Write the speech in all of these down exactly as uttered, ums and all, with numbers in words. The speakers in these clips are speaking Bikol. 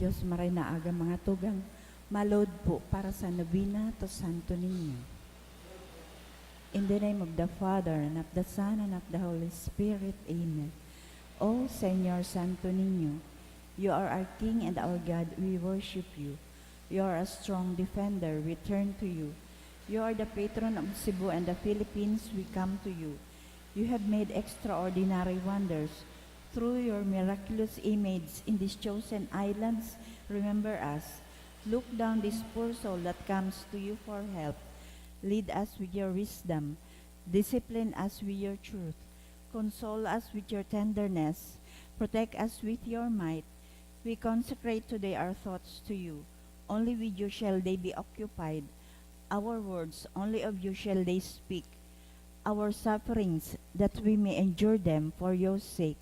Diyos, maray na aga, mga tugang. Malod po para sa nobena to Santo Niño. In the name of the Father, and of the Son, and of the Holy Spirit. Amen. O Señor Santo Niño, you are our King and our God. We worship you. You are a strong defender. We turn to you. You are the patron of Cebu and the Philippines. We come to you. You have made extraordinary wonders. Through your miraculous image in these chosen islands, remember us. Look down this poor soul that comes to you for help. Lead us with your wisdom. Discipline us with your truth. Console us with your tenderness. Protect us with your might. We consecrate today our thoughts to you. Only with you shall they be occupied. Our words, only of you shall they speak. Our sufferings, that we may endure them for your sake.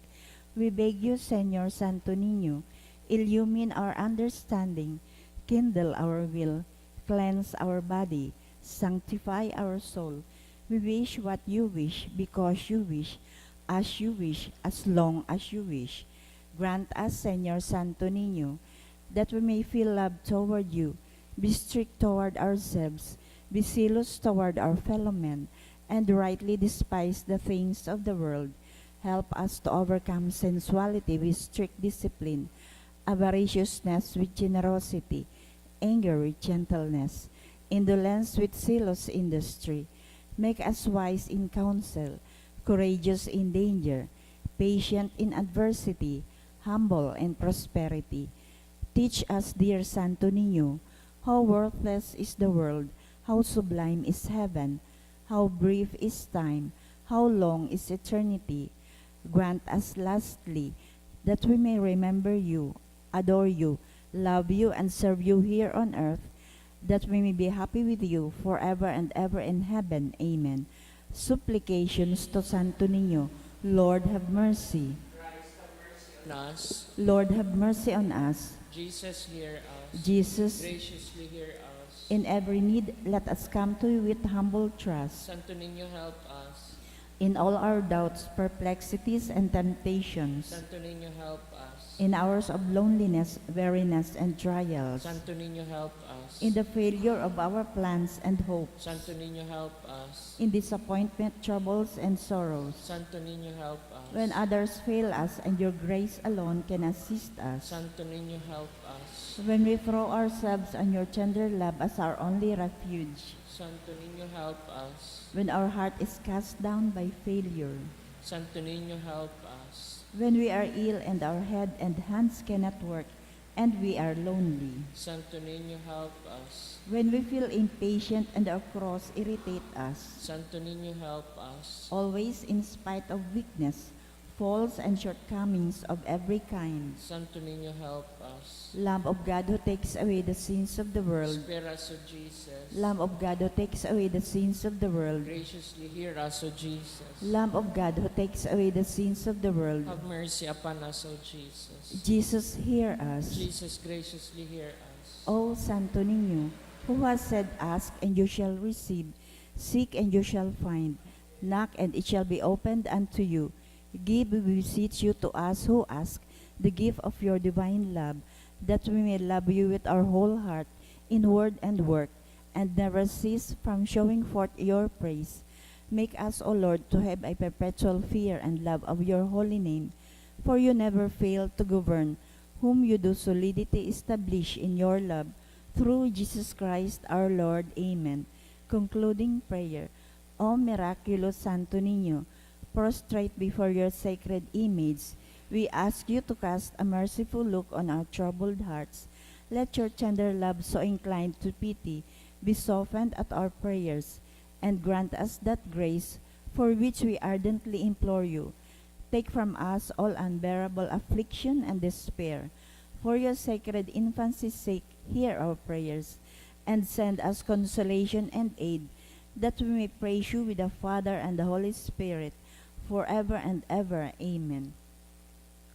We beg you, Señor Santo Niño, illumine our understanding, kindle our will, cleanse our body, sanctify our soul. We wish what you wish, because you wish, as you wish, as long as you wish. Grant us, Señor Santo Niño, that we may feel love toward you, be strict toward ourselves, be zealous toward our fellow men, and rightly despise the things of the world. Help us to overcome sensuality with strict discipline, avariciousness with generosity, anger with gentleness, indolence with zealous industry. Make us wise in counsel, courageous in danger, patient in adversity, humble in prosperity. Teach us, dear Santo Niño, how worthless is the world, how sublime is heaven, how brief is time, how long is eternity. Grant us, lastly, that we may remember you, adore you, love you, and serve you here on earth, that we may be happy with you forever and ever in heaven. Amen. Supplications to Santo Niño. Lord, have mercy. Christ, have mercy on us. Lord, have mercy on us. Jesus, hear us. Jesus, graciously hear us. In every need, let us come to you with humble trust. Santo Niño, help us. In all our doubts, perplexities, and temptations. Santo Niño, help us. In hours of loneliness, weariness, and trials. Santo Niño, help us. In the failure of our plans and hopes. Santo Niño, help us. In disappointment, troubles, and sorrows. Santo Niño, help us. When others fail us and your grace alone can assist us. Santo Niño, help us. When we throw ourselves on your tender love as our only refuge. Santo Niño, help us. When our heart is cast down by failure. Santo Niño, help us. When we are ill and our head and hands cannot work, and we are lonely. Santo Niño, help us. When we feel impatient and our cross irritate us. Santo Niño, help us. Always, in spite of weakness, faults, and shortcomings of every kind. Santo Niño, help us. Lamb of God who takes away the sins of the world. Spare us, O Jesus. Lamb of God who takes away the sins of the world. Graciously hear us, O Jesus. Lamb of God who takes away the sins of the world. Have mercy upon us, O Jesus. Jesus, hear us. Jesus, graciously hear us. O Santo Niño, who has said, "Ask and you shall receive, seek and you shall find, knock and it shall be opened unto you," give, we beseech you, to us who ask the gift of your divine love, that we may love you with our whole heart, in word and work, and never cease from showing forth your praise. Make us, O Lord, to have a perpetual fear and love of your holy name, for you never fail to govern whom you do solidity establish in your love, through Jesus Christ our Lord. Amen. Concluding prayer. O miraculous Santo Niño, prostrate before your sacred image, we ask you to cast a merciful look on our troubled hearts. Let your tender love, so inclined to pity, be softened at our prayers, and grant us that grace for which we ardently implore you. Take from us all unbearable affliction and despair. For your sacred infancy's sake, hear our prayers, and send us consolation and aid, that we may praise you with the Father and the Holy Spirit, forever and ever. Amen.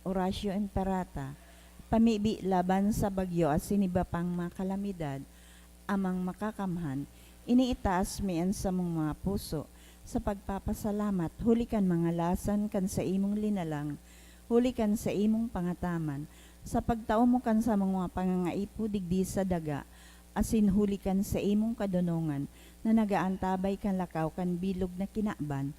Oratio Imperata. Pamibi laban sa bagyo asin iba pang mga kalamidad, Amang Makakamhan, iniitaas mi an samong mga puso sa pagpapasalamat huli kan mga lasan kan saimong linalang, huli kan saimong pangataman, Sa pagtao mo kan samong mga pangangaipo digdi sa daga, asin huli kan saimong kadonongan na nagaantabay kan lakaw kan bilog na kinaban,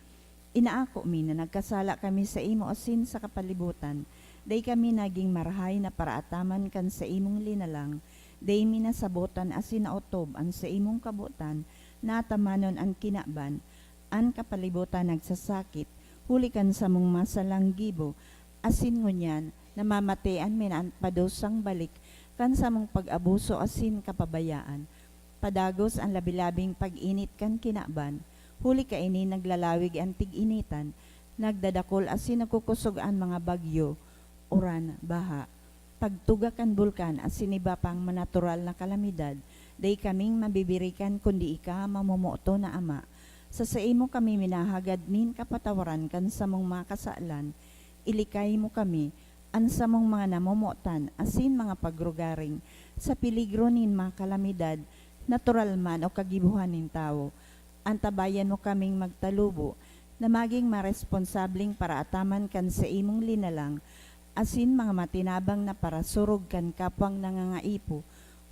inaako mi na nagkasala kami saimo asin sa kapalibutan. Dai kami naging marahay na paraataman kan saimong linalang. Dai mi nasabotan asin naotob an saimong kabotan na atamanon an kinaban. An kapalibutan nagsasakit huli kan samong masalang gibo, asin ngunyan namamatean mi na an padusang balik kan samong pag-abuso asin kapabayaan. Padagos an labi-labing pag-init kan kinaban, huli kaini naglalawig an tig-initan, nagdadakol asin nagkukosog an mga bagyo, uran, baha, pagtuga kan bulkan asin iba pang natural na kalamidad. Dai kaming mabibirikan kundi ika, mamomoton na Ama. Sa saimo kami minahagad nin kapatawaran kan samong mga kasalan. Ilikay mo kami, an samong mga namomotan asin mga pagrugaring, sa peligro nin mga kalamidad, natural man o kagibohan nin tawo. Antabayan mo kaming magtalubo na magin maresponsableng paraataman kan saimong linalang asin mga matinabang na parasurog kan kapwang nangangaipo,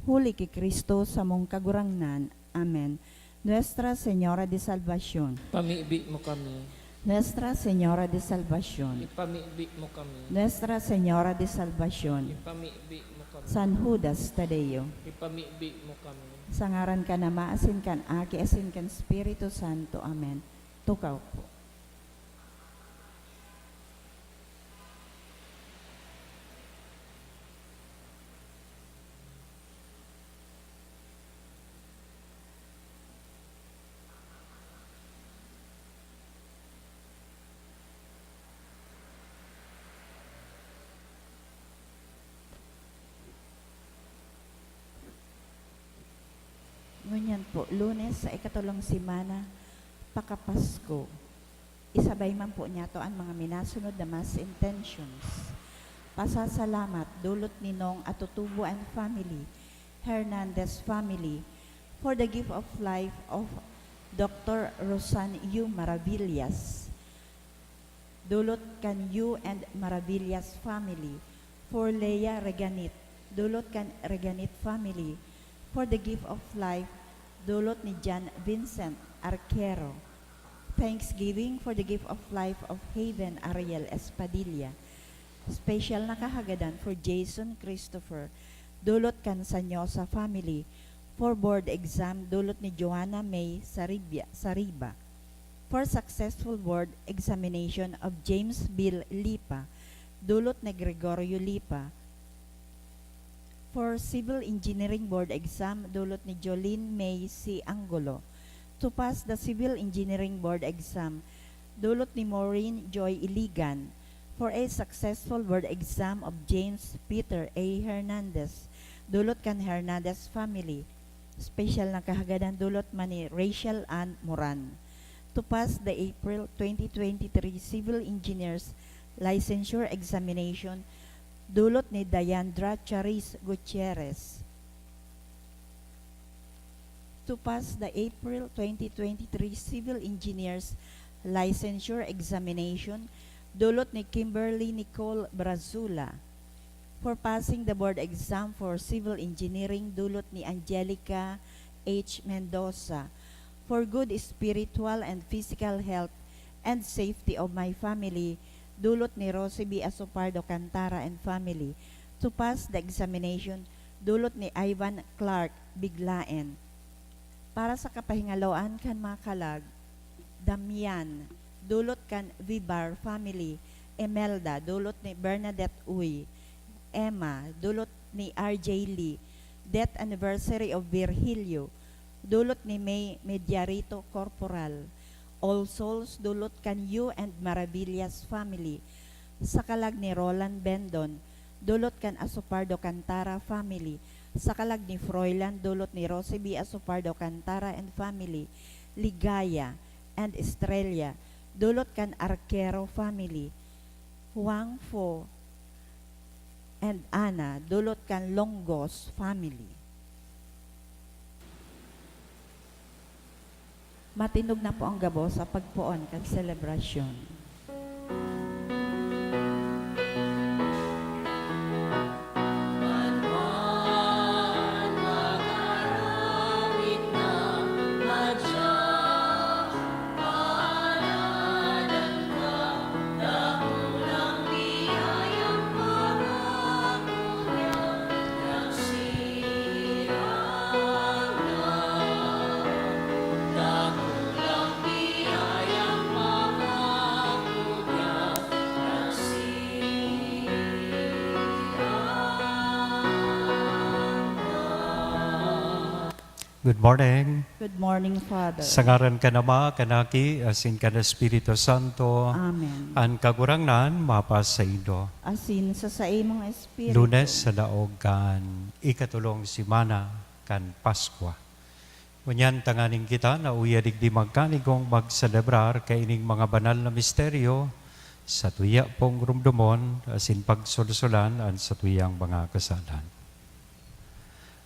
huli ki Cristo samong Kagurangnan. Amen. Nuestra Señora de Salvacion. Pamibi mo kami. Nuestra Señora de Salvacion. Ipamibi mo kami. Nuestra Señora de Salvacion. Ipamibi mo kami. San Judas Tadeo. Ipamibi mo kami. Sa ngaran kan Ama, asin kan Aki, asin kan Espiritu Santo. Amen. Tukaw po. Ngunyan po, Lunes sa ikatolong semana, pakapasko. Isabay man po niyato an mga minasunod na Mass intentions. Pasasalamat, dulot ni Nong Atutubo and family, Hernandez family, for the gift of life of Doctor Rosan Yu Maravillas. Dulot kan Yu and Maravillas family, for Lea Reganit. Dulot kan Reganit family, for the gift of life, dulot ni John Vincent Arquero. Thanksgiving for the gift of life of Haven Ariel Espadilla. Special na kahagadan for Jason Christopher, dulot kan Sanyosa family, for board exam, dulot ni Joanna May Saribia-, Sariba. For successful board examination of James Bill Lipa, dulot ni Gregorio Lipa. For Civil Engineering Board Exam, dulot ni Jolene May C. Angulo. To pass the Civil Engineering Board Exam, dulot ni Maureen Joy Iligan. For a successful board exam of James Peter A. Hernandez, dulot kan Hernandez family. Special na kahagadan, dulot man ni Rachel Ann Moran. To pass the April twenty twenty-three Civil Engineers Licensure Examination, dulot ni Diandra Charis Gutierrez. To pass the April twenty twenty-three Civil Engineers Licensure Examination, dulot ni Kimberly Nicole Brazula. For passing the board exam for civil engineering, dulot ni Angelica H. Mendoza. For good spiritual and physical health and safety of my family, dulot ni Rosie B. Asopardo Cantara and family. To pass the examination, dulot ni Ivan Clark Biglaen. Para sa kapahingaloan kan mga kalag, Damian, dulot kan Vibar family. Imelda, dulot ni Bernadette Uy. Emma, dulot ni R J Lee. Death anniversary of Virgilio, dulot ni May Mediarito Corporal. All Souls, dulot kan Yu and Maravillas family. Sa kalag ni Roland Bendon, dulot kan Asopardo Cantara family. Sa kalag ni Froilan, dulot ni Rosie B. Asopardo Cantara and family. Ligaya and Estrella, dulot kan Arquero family. Huang Fo and Ana, dulot kan Longos family. Matindog na po ang gabos sa pagpoon kan selebrasyon. Good morning. Good morning, Father. Sa ngaran kan Ama, kan Aki, asin kan Espiritu Santo. Amen. An Kagurangnan mapasaindo. Asin sa saimong espiritu. Lunes sa laog kan ikatulong semana kan Paskwa. Ngunyan tanganing kita na uya digdi magkanigong magselebrar kaining mga banal na misteryo, sa tuya pong rumdomon asin pagsolsolan an satuyang mga kasalan.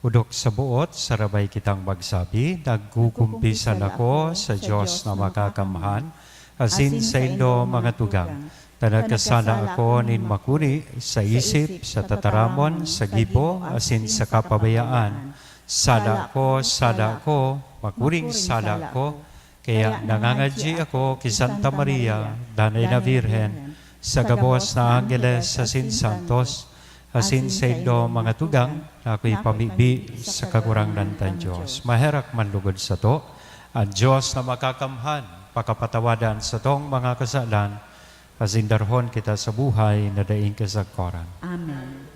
Odok sa boot, sarabay kitang magsabi, nagkukumpisan ako sa Dios na makakamhan, asin saindo mga tugang, ta nagkasala ako nin makuri sa isip, sa tataramon, sa gibo, asin sa kapabayaan. Sala ko, sala ko, makuring sala ko. Kaya nangangadyi ako ki Santa Maria, danay na Birhen, sa gabos na anggeles asin santos, asin saindo mga tugang, na ako'y pamibi sa Kagurangnan kan Dios. Maherak man lugod sato, an Dios na makakamhan, pakapatawadan satong mga kasalan, asin darhon kita sa buhay na daing kasagkoran. Amen.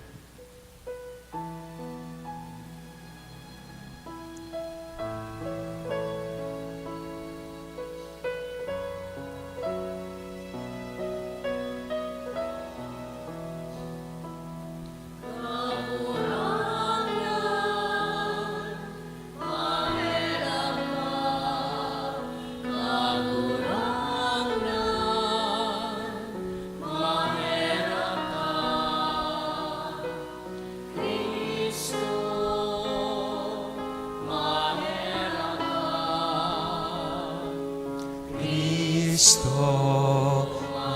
Cristo,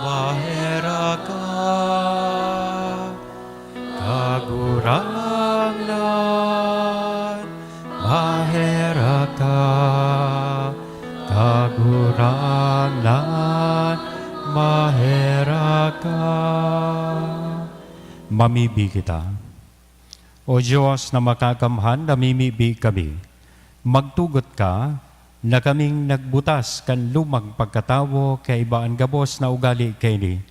maherak ka. Kagurangnan, maherak ka. Kagurangnan, maherak ka. Mamibi kita. O Dios na makakamhan, namimibi kami. Magtugot ka na kaming nagbutas kan lumang pagkatawo kaiba an gabos na ugale kaini,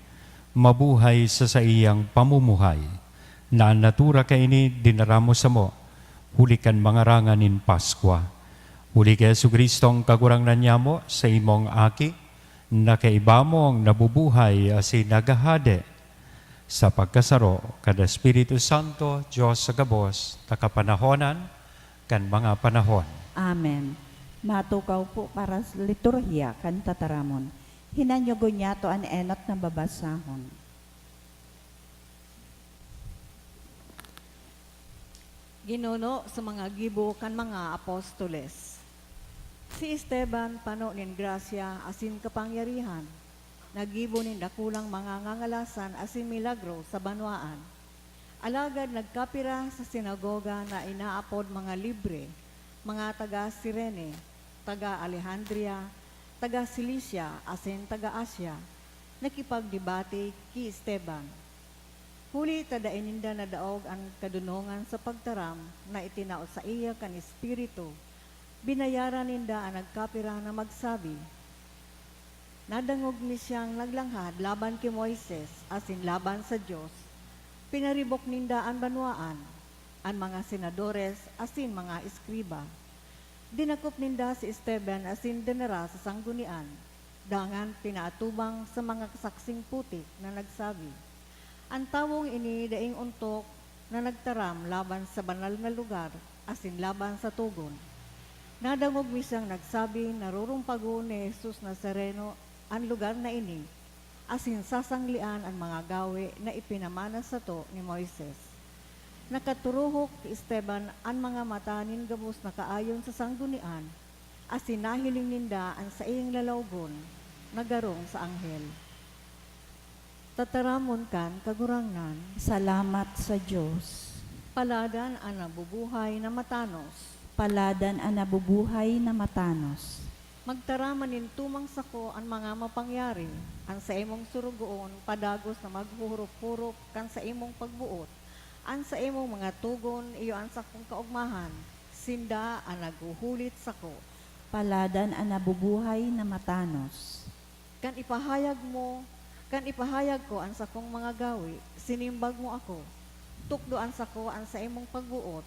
mabuhay sa saiyang pamumuhay, na an natura kaini dinara mo samo, huli kan mangarangan nin Paskwa. Huli ki Jesu-Cristo, an Kagurangnan nyamo, sa imong Aki, na kaiba mong nabubuhay asin naghahade sa pagkasaro kan Espiritu Santo, Dios sa gabos, na kapanahonan kan mga panahon. Amen. Matukaw po para sa liturhiya kan tataramon. Hinanyogon niyato an enot na babasahon. Ginuno sa mga gibo kan mga apostoles. Si Esteban pano nin grasya asin kapangyarihan, naggibo nin dakulang mga ngangalasan asin milagro sa banwaan. Alagad nagkapira sa sinagoga na inaapod mga libre, mga taga Cirene, taga Alejandria, taga Cilicia, asin taga Asia, nakipagdebate ki Esteban. Huli ta dai ninda nadaog an kadonongan sa pagtaram na itinao saiya kan Espiritu, binayaran ninda an nagkapira na magsabi, "Nadangog mi siyang naglanghad laban ki Moises asin laban sa Dios. Pinaribok ninda an banwaan, an mga senadores asin mga eskriba. Dinakop ninda si Esteban asin dinara sa sanggunian. Dangan pinaatubang sa mga kasaksing putik na nagsabi, 'An tawong ini daing ontok na nagtaram laban sa banal na lugar asin laban sa togon. Nadangog mi siyang nagsabi na rurumpagon ni Jesus Nazareno an lugar na ini, asin sasanglean an mga gawe na ipinamana sato ni Moises.'" Nakaturuhok ki Esteban an mga mata nin gabos na kaayon sa sanggunian, asin nahiling ninda an saiyang lalawgon na garong sa anghel. Tataramon kan Kagurangnan. Salamat sa Dios. Paladan an nabubuhay na matanos. Paladan an nabubuhay na matanos. Magtaram man nin tumang sako an mga mapangyari, an saimong sorogoon padagos na maghuhurop-hurop kan saimong pagboot, an saimong mga togon iyo an sakong kaogmahan, sinda an naghuhulit sako. Paladan an nabubuhay na matanos. Kan ipahayag mo, kan ipahayag ko an sakong mga gawe, sinimbag mo ako. Tukdoan sako an saimong pagboot,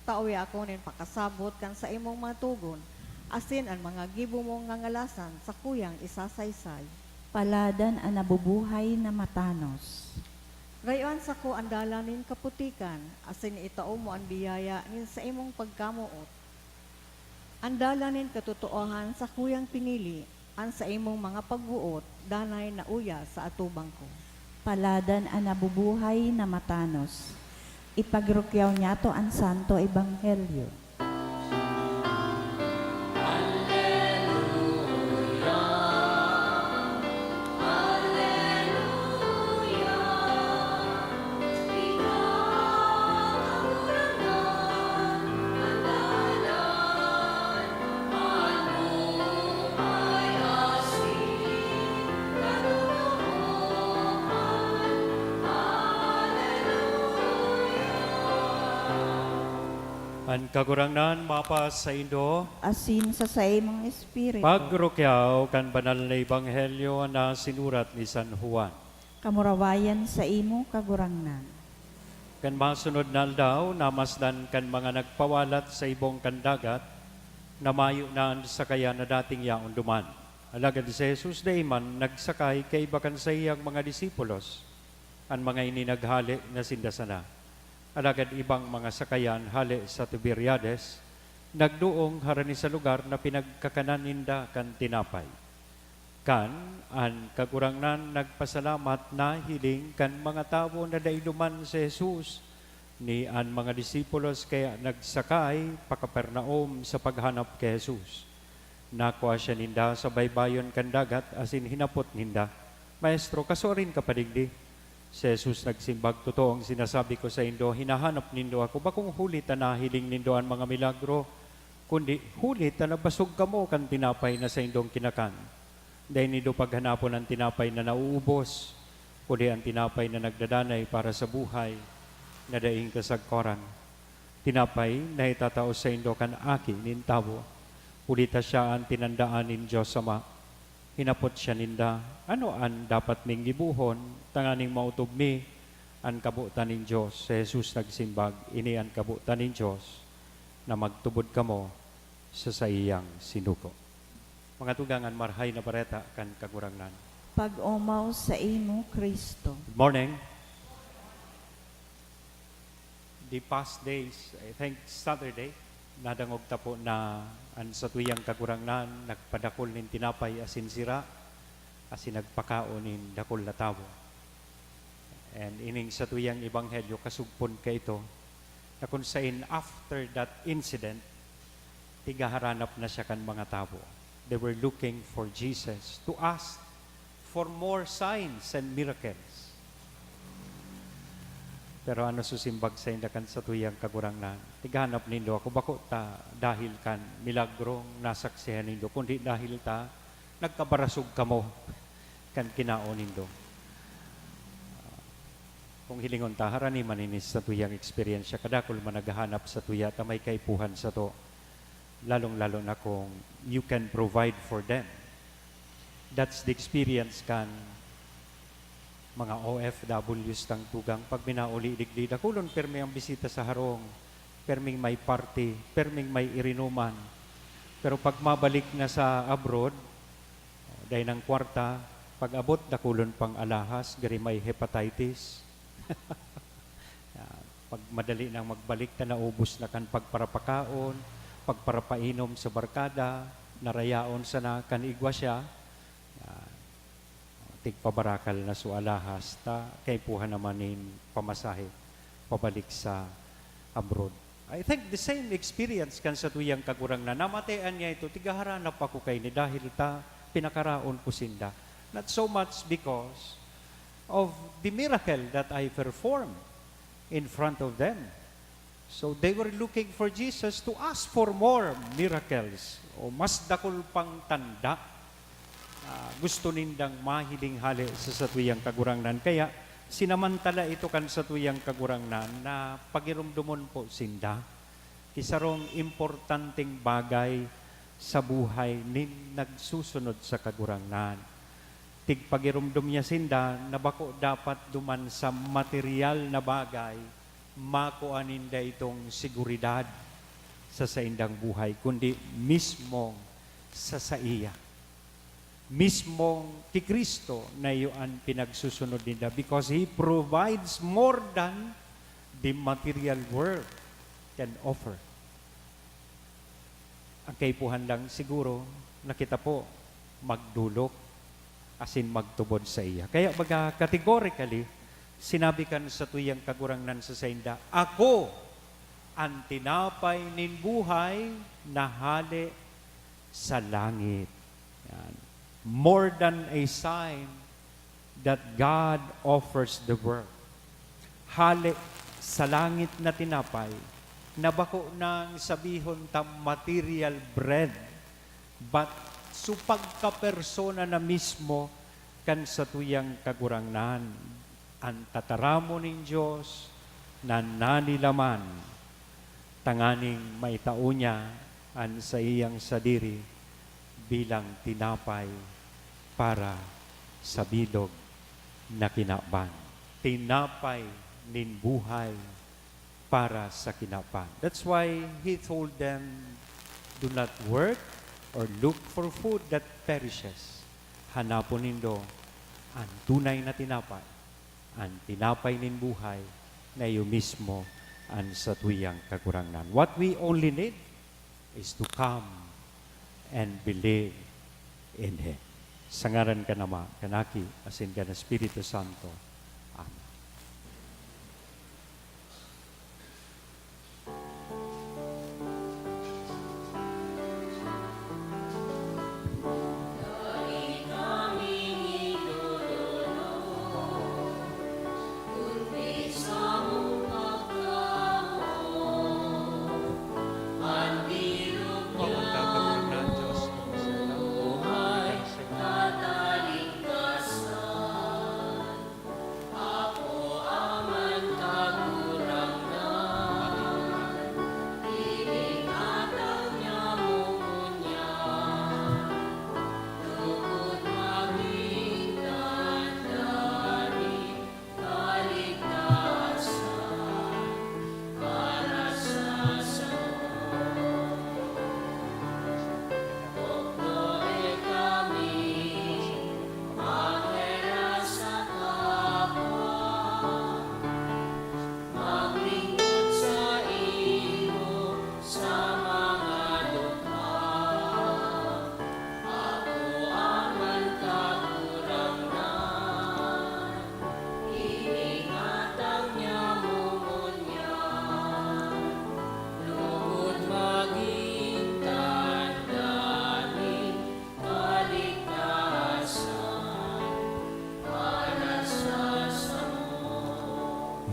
Tawe ako nin pakasabot kan saimong mga togon, asin an mga gibo mong ngangalasan sakuyang isasaysay. Paladan an nabubuhay na matanos. Rayuan sako an dalan nin kaputikan, asin itao mo an biyaya nin saimong pagkamoot. An dalan nin katotoohan sakuyang pinili, an saimong mga pagboot danay nauya sa atubang ko. Paladan an nabubuhay na matanos. Ipagrukyaw niyato an Santo Ebanghelyo. An Kagurangnan mapasaindo. Asin sa saimong espiritu. Pagrukyaw kan banal na ebanghelyo na sinurat ni San Juan. Kamurawayan saimo, Kagurangnan. Kan masunod na aldaw, namasdan kan mga nagpawalat sa ibong kan dagat na mayo na an sakayan na dating yaon duman. Alagad si Jesus dai man nagsakay kaiba kan saiyang mga disipulos. An mga ini naghale na sinda sana. Alagad ibang mga sakayan hale sa Tiberiades nagdoong harani sa lugar na pinagkakanan ninda kan tinapay. Kan an Kagurangnan nagpasalamat, nahiling kan mga tawo na dai duman si Jesus ni an mga disipulos, kaya nagsakay pa Capernaum sa paghanap ki Jesus. Nakua siya ninda sa baybayon kan dagat asin hinapot ninda, "Maestro, kasuarin ka pa digdi?" Si Jesus nagsimbag, "Totoo an sinasabi ko saindo, hinahanap nindo ako, bakong huli ta nahiling nindo an mga milagro, kundi huli ta nabasog kamo kan tinapay na saindong kinakan. Dai nindo paghanapon an tinapay na nauubos, kundi an tinapay na nagdadanay para sa buhay na daing kasagkoran. Tinapay na itatao saindo kan Aki nin Tawo, huli ta siya an tinandaan nin Dios Ama." Hinapot siya ninda, "Ano an dapat ming gibohon tanganing maotob mi an kabotan nin Dios?" Si Jesus nagsimbag, "Ini an kabotan nin Dios, na magtubod kamo sa saiyang sinugo." Mga tugang, an Marahay na Bareta kan Kagurangnan. Pag-omaw saimo, Cristo. Good morning. The past days, I think Saturday, nadangog ta po na an satuyang Kagurangnan nagpadakul nin tinapay asin sira, asin nagpakaon nin dakul na tawo. And ining satuyang ebanghelyo, kasugpon kaito, na kun sain after that incident, tigaharanap na siya kan mga tawo. They were looking for Jesus to ask for more signs and miracles. Pero ano susimbag sainda kan satuyang Kagurangnan? "Tighanap nindo ako, bako ta dahil kan milagrong nasaksihan nindo, kundi dahil ta nagkabarasog kamo kan kinaon nindo." Kung hilingon ta, harani man ini sa satuyang eksperyensya, kadakul man naghahanap satuya ta may kaipuhan sato, lalong-lalo na kung you can provide for them. That's the experience kan mga O F Ws tang tugang. Pag minauli digdi, dakulon permi ang bisita sa harong, perming may party, perming may irinuman. Pero pag mabalik na sa abroad, dai nang kwarta, pag-abot, dakulon pang alahas, gari may hepatitis. Ah, pag madali nang magbalik ta, naubos na kan pagparapakaon, pagparapainom sa barkada, narayaon sana kan igwa siya. Ah, tigpabarakal na so alahas ta kaipuhan naman nin pamasahe pabalik sa abroad. I think the same experience kan satuyang Kagurangnan. Namatayan niya ito, tigaharanap ako kaini dahil ta pinakaraon ko sinda. Not so much because of the miracle that I performed in front of them. So they were looking for Jesus to ask for more miracles, o mas dakul pang tanda. Ah, gusto nindang mahiling hale sa satuyang Kagurangnan. Kaya sinamantala ito kan satuyang Kagurangnan na pagiromdomon po sinda ki sarong importanteng bagay sa buhay nin nagsusunod sa Kagurangnan. Tigpagiromdom niya sinda na bako dapat duman sa material na bagay makua ninda itong seguridad sa saindang buhay, kundi mismong sa saiya. Mismong ki Cristo na iyo an pinagsusunod ninda, because He provides more than the material world can offer. Ang kaipuhan lang siguro na kita po magdolok asin magtubod saiya. Kaya baga categorically, sinabi kan satuyang Kagurangnan sa sainda, "Ako an tinapay nin buhay na hale sa langit." Yan. More than a sign that God offers the world. Hale sa langit na tinapay na bako nang sabihon ta material bread, but so pagkapersona na mismo kan satuyang Kagurangnan, an tataramon nin Dios na nanilaman, tanganing maitao niya an saiyang sadiri bilang tinapay para sa bilog na kinaban, tinapay nin buhay para sa kinaban. That's why he told them, "Do not work or look for food that perishes." Hanapon nindo an tunay na tinapay, an tinapay nin buhay na iyo mismo an satuyang Kagurangnan. What we only need is to come and believe in Him. Sa ngaran kan Ama, kan Aki, asin kan Espiritu Santo. Amen.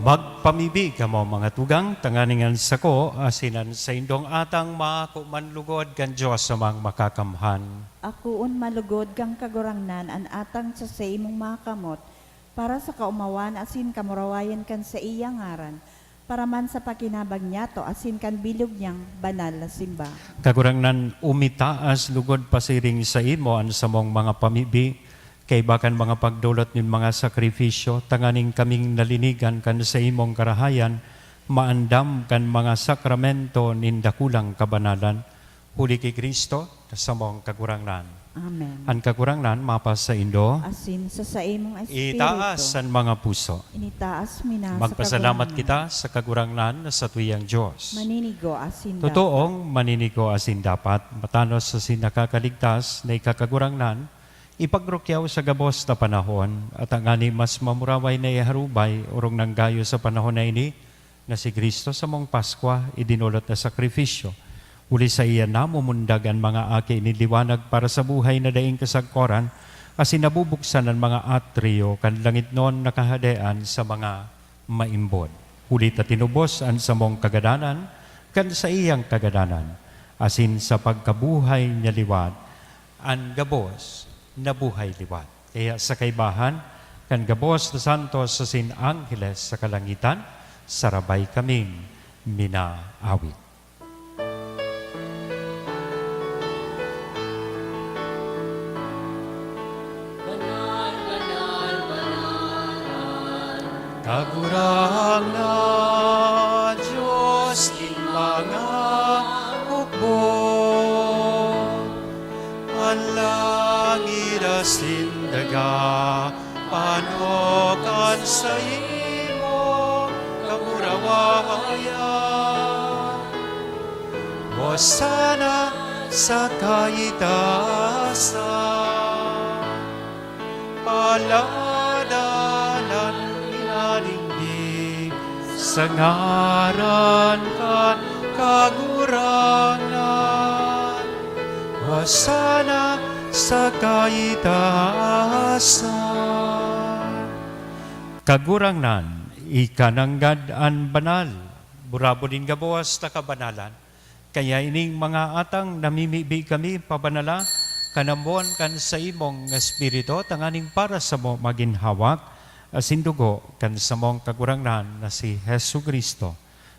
Magpamibi kamo, mga tugang, tanganing an sako asin an saindong atang maako man lugod kan Dios Amang Makakamhan. Akoon malugod kan Kagurangnan an atang sa saimong mga kamot, para sa kaomawan asin kamurawayan kan saiyang ngaran, para man sa pakinabang niyato asin kan bilog niyang banal na simbahan. Kagurangnan, umitaas lugod pasiring saimo an samong mga pamibi, kaiba kan mga pagdolot nin mga sakrifisyo, tanganing kaming nalinigan kan saimong karahayan, maandam kan mga sakramento nin dakulang kabanalan. Huli ki Cristo, samong Kagurangnan. Amen. An Kagurangnan mapasaindo. Asin sa saimong espiritu. Itaas an mga puso. Initaas mi na sa Magpasalamat Kagurangnan. Kita sa Kagurangnan na satuyang Dios. Maninigo asin dapat. Totoong maninigo asin dapat, matanos asin nakakaligtas na ika Kagurangnan, ipagrukyaw sa gabos na panahon, at ngani mas mamuraway na iharubay, orog nang gayo sa panahon na ini, na si Cristo samong Paskwa, idinolot na sakrifisyo. Huli saiya namumundag an mga aki nin liwanag para sa buhay na daing kasagkoran, asin nabubuksan an mga atriyo kan langitnon na kahadean sa mga maimbod. Huli ta tinubos an samong kagadanan kan saiyang kagadanan, asin sa pagkabuhay niya liwat, an gabos nabuhay liwat. Kaya sa kaibahan kan gabos na santos asin angheles sa kalangitan, sarabay kaming minaawit. Banal, banal, banal an Kagurangnan. Panokan sa imo kagurawayan. Hosana sa kaitaasan. Paladan an pinadigdi sa ngaran kan Kagurangnan. Hosana sa kaitaasan. Kagurangnan, ika nanggad an banal, burabod nin gabos na kabanalan. Kaya ining mga atang namimibi kami pabanala kan ambon kan saimong Espiritu, tanganing para samo magin hawak asin dugo kan samong Kagurangnan na si Jesu-Cristo.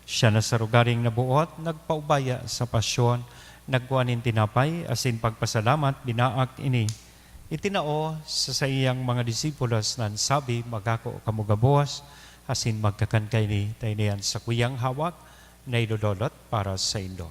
Siya na sa rogaring naboot, nagpaubaya sa pasyon, nagkua nin tinapay asin pagpasalamat, binaak ini, itinao sa saiyang mga disipulos na an sabi, "Magako kamo gabos asin magkakan kaini, ta ini an sakuyang hawak na idodolot para saindo."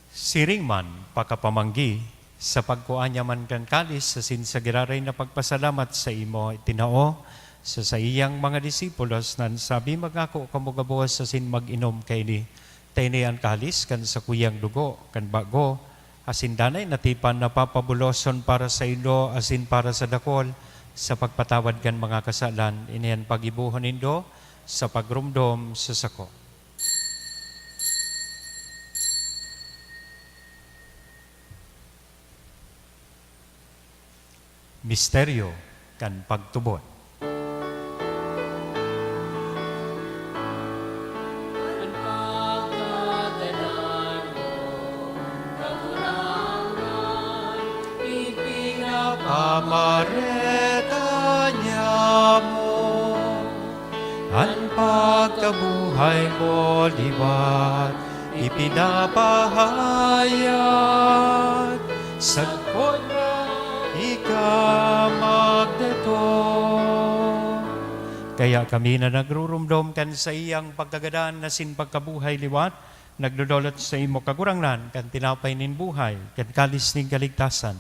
Siring man, pakapamanggi, sa pagkua niya man kan kalis asin sa giraray na pagpasalamat sa imo, itinao sa saiyang mga disipulos na an sabi, "Magako kamo gabos asin mag-inom kaini, ta ini an kalis kan sakuyang dugo kan bago asin danay na tipan na papabuloson para saindo asin para sa dakol sa pagpatawad kan mga kasalan. Ini an paggibohon nindo sa pagromdom sa sako." Misteryo kan pagtubod. An pagkagadan mo, Kagurangnan, ipinapamareta niamo. An pagkabuhay mo liwat ipinapahayag, sagkod na ika magdatong. Kaya kami na nagruromdom kan saiyang pagkagadan asin pagkabuhay liwat, nagdodolot sa imo, Kagurangnan, kan tinapay nin buhay, kan kalis nin kaligtasan.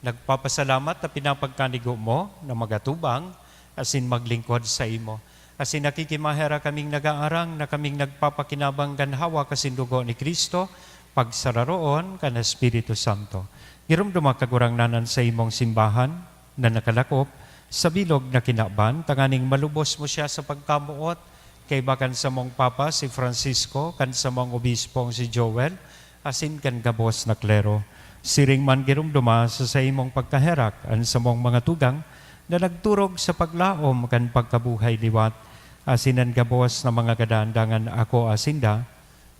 Nagpapasalamat ta pinapagkanigo mo na magatubang asin maglingkod saimo. Asin nakikimaherak kaming nagaarang na kaming nagpapakinabang kan hawak asin dugo ni Cristo, pagsararoon kan Espiritu Santo. Giromdoma, Kagurangnan, an saimong simbahan na nakalakop sa bilog na kinaban, tanganing malubos mo siya sa pagkamoot, kaiba kan samong Papa, si Francisco, kan samong Obispong, si Joel, asin kan gabos na klero. Siring man, giromdoma sa saimong pagkaherak an samong mga tugang na nagturog sa paglaom kan pagkabuhay liwat, asin an gabos na mga gadan, dangan akoa sinda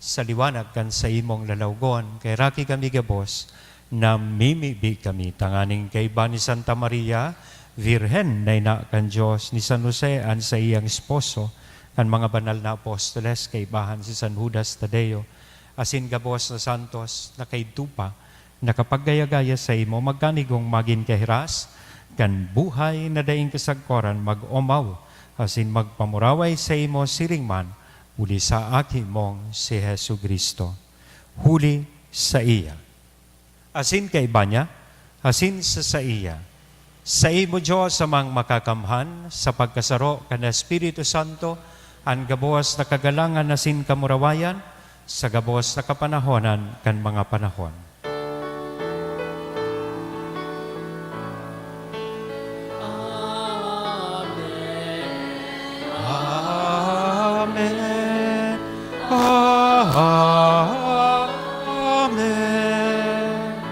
sa liwanag kan saimong lalawgon. Kaheraki kami gabos, namimibi kami tanganing kaiba ni Santa Maria, Virgen na ina kan Dios, ni San Jose an saiyang esposo, kan mga banal na apostoles, kaibahan si San Judas Tadeo, asin gabos na santos na kaidto pa, nakapaggaya-gaya saimo, magkanigong magin kahiras kan buhay na daing kasagkoran, mag-omaw asin magpamuraway saimo siring man, huli sa Aki mong si Jesu-Cristo. Huli saiya, asin kaiba niya, asin sa saiya, saimo, Dios Amang Makakamhan, sa pagkasaro kan Espiritu Santo, an gabos na kagalangan asin kamurawayan, sa gabos na kapanahonan kan mga panahon. Amen. Amen. Amen.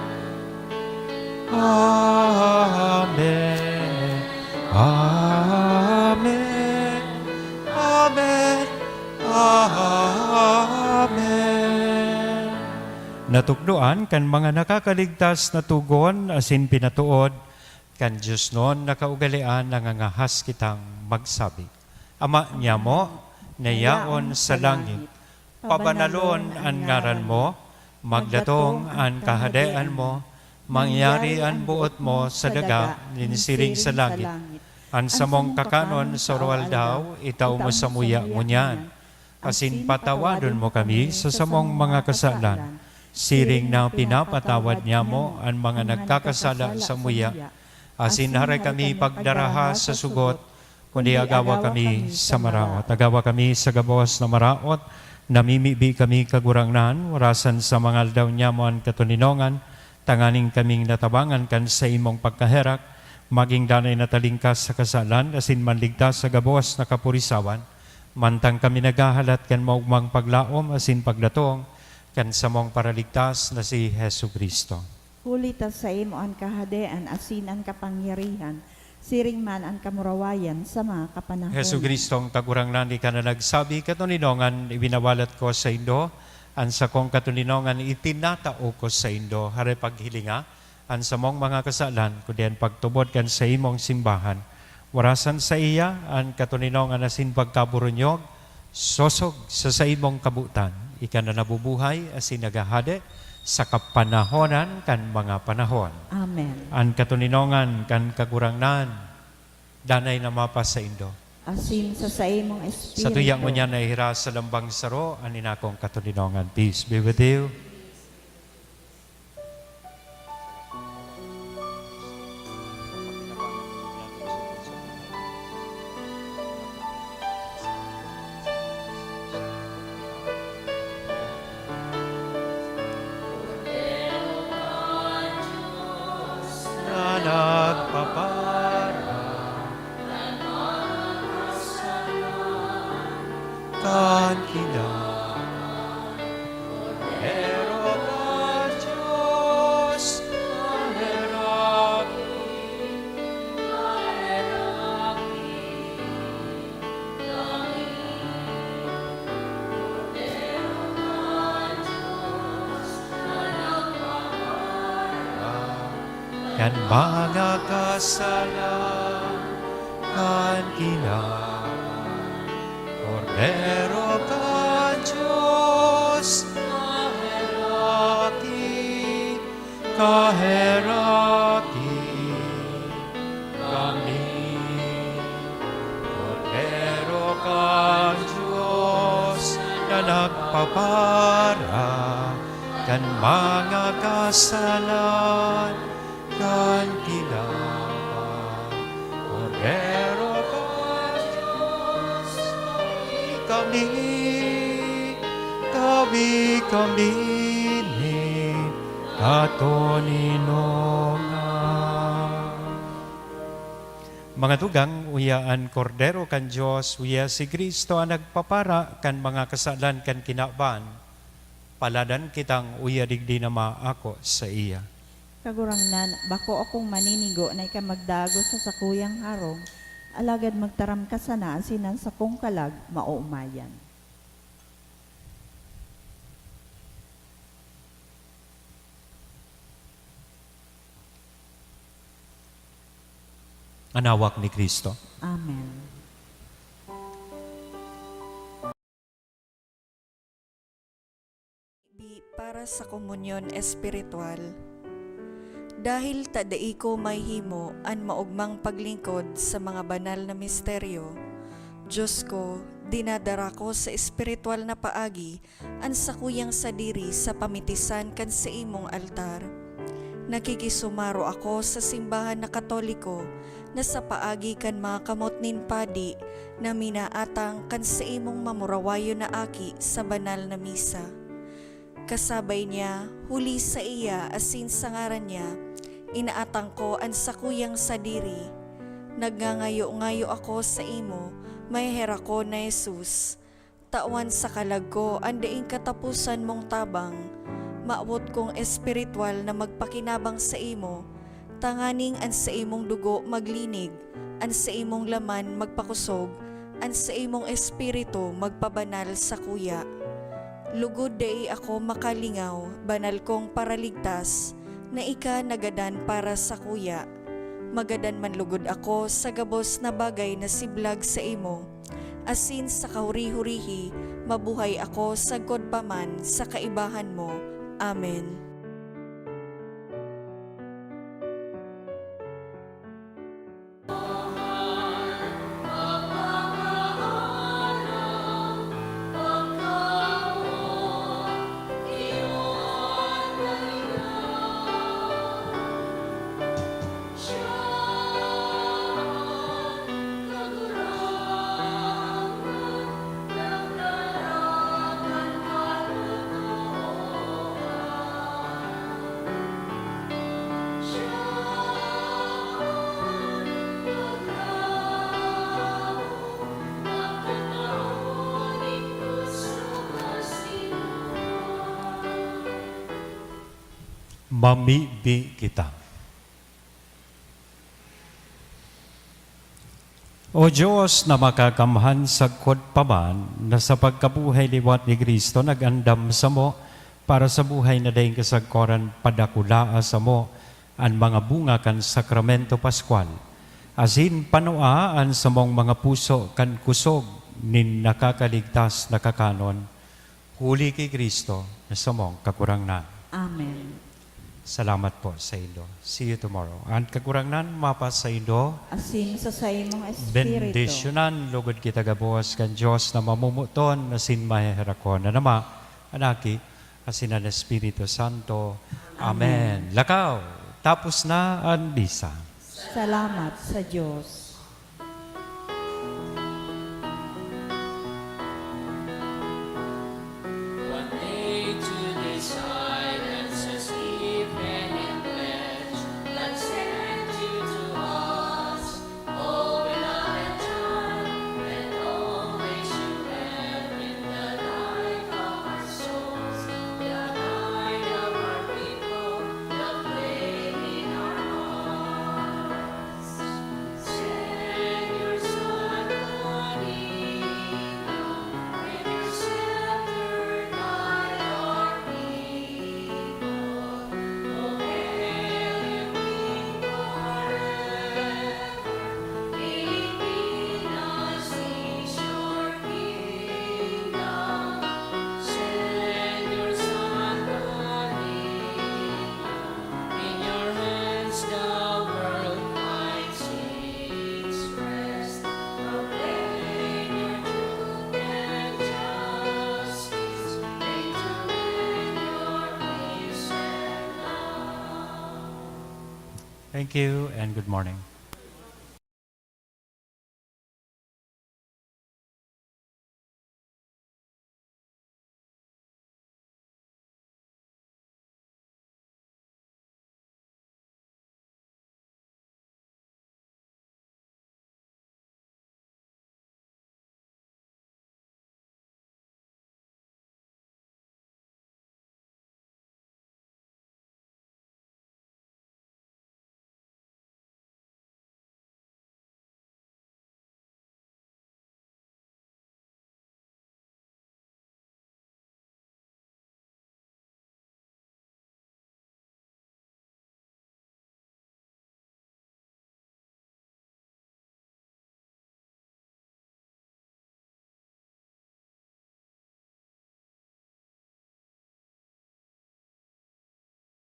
Amen. Amen. Amen. Amen. Natukdoan kan mga nakakaligtas na togon asin pinatood kan diosnon na kaugalean, nangangahas kitang magsabi, Ama niamo na yaon sa langit, pabanalon an ngaran mo, magdatong an kahadean mo, mangyari an boot mo sa daga nin siring sa langit. An samong kakanon sa aroaldaw, itao mo samuya ngunyan. Asin patawadon mo kami sa samong mga kasalan, Siring na pinapatawad niya mo an mga nagkakasala sa muya, asin hare kami pagdaraha sa sugot, kundi agawa kami sa maraot. Agawa kami sa gabos na maraot, namimibi kami, Kagurangnan, warasan sa mga aldaw niya mo an katoninongan, tanganing kaming natabangan kan saimong pagkaherak, maging danay na talingkas sa kasalan, asin manligtas sa gabos na kapurisawan, mantang kami naghahalat kan maogmang paglaom asin pagdatong kan samong Paraligtas na si Jesu-Cristo. Huli ta saimo an kahadean asin an kapangyarihan, siring man an kamurawayan sa mga kapanahon. Jesu-Cristong Kagurangnan, ika na nagsabi, "Katoninongan, ibinawalat ko saindo, an sakong katoninongan itinatao ko saindo." Hare paghilinga an samong mga kasalan, kundi an pagtubod kan saimong simbahan. Warasan saiya an katoninongan asin pagkaburunyog, sosog sa saimong kabotan. Ika na nabubuhay asin naghahade sa kapanahonan kan mga panahon. Amen. An katoninongan kan Kagurangnan, danay na mapasaindo. Asin sa saimong espiritu. Sa tuya ngunyan na ihiras sa lambang saro an inakong katoninongan. Peace be with you. Na nagpapara kan kinaban. Kordero kan Dios, kaheraki, kaheraki kami. Kordero kan Dios na nagpapara kan mga kasalan kan kinaban. Kordero kan Dios, kaheraki, kaheraki kami. Kordero kan Dios na nagpapara kan mga kasalan kan kinaban. Kordero kan Dios, kami, kami, kami ni katoninongan. Mga tugang, uya an Kordero kan Dios, uya si Cristo an nagpapara kan mga kasalan kan kinaban. Paladan kitang uya digdi na maako saiya. Kagurangnan, bako akong maninigo na ika magdagos sa sakuyang harong, alagad magtaram ka sana asin an sakong kalag maomayan. An hawak ni Cristo. Amen. Bi para sa komunyon espiritual. Dahil ta dai ko mahimo an maogmang paglingkod sa mga banal na misteryo, Dios ko, dinadara ko sa espiritual na paagi an sakuyang sadiri sa pamitisan kan saimong altar. Nakikisumaro ako sa simbahan na Katoliko na sa paagi kan mga kamot nin padi na minaatang kan saimong mamurawayon na aki sa banal na misa. Kasabay niya, huli saiya asin sa ngaran niya, inaatang ko an sakuyang sadiri. Nagngangayo-ngayo ako saimo, maheherak ko na Jesus. Tawan sa kalag ko an daing kataposan mong tabang. Mawot kong espiritual na magpakinabang saimo, tanganing an saimong dugo maglinig, an saimong laman magpakosog, an saimong espiritu magpabanal sakuya. Lugod dai ako makalingaw, banal kong Paraligtas, na ika nagadan para sakuya. Magadan man lugod ako sa gabos na bagay na siblag saimo, asin sa kahuri-hurihi mabuhay ako sagkod pa man sa kaibahan mo. Amen. Mamibi kita. O Diyos na makakamhan, sagkod pa man na sa pagkabuhay liwat ni Cristo nag-andam samo para sa buhay na daing kasagkoran, padakulaa samo an mga bunga kan Sakramento Pascual, asin panua an samong mga puso kan kusog nin nakakaligtas na kakanon, huli ki Cristo na samong Kagurangnan. Amen. Salamat po saindo. See you tomorrow. An Kagurangnan mapasaindo. Asin sa saimong espiritu. Bendisyonan logod kita gabos kan Dios na mamomoton asin maheherakon, an Ama, an Aki, asin an Espiritu Santo. Amen. Amen. Lakaw, tapos na an misa. Salamat sa Dios. What day to thee silence has given in pledge, that sent you to us, O beloved Child, and always you have been the light of our souls, the guide of our people, the flame in our hearts. In your hands the world finds its rest. Proclaim your truth and justice. Bring to men your peace and love. Thank you and good morning.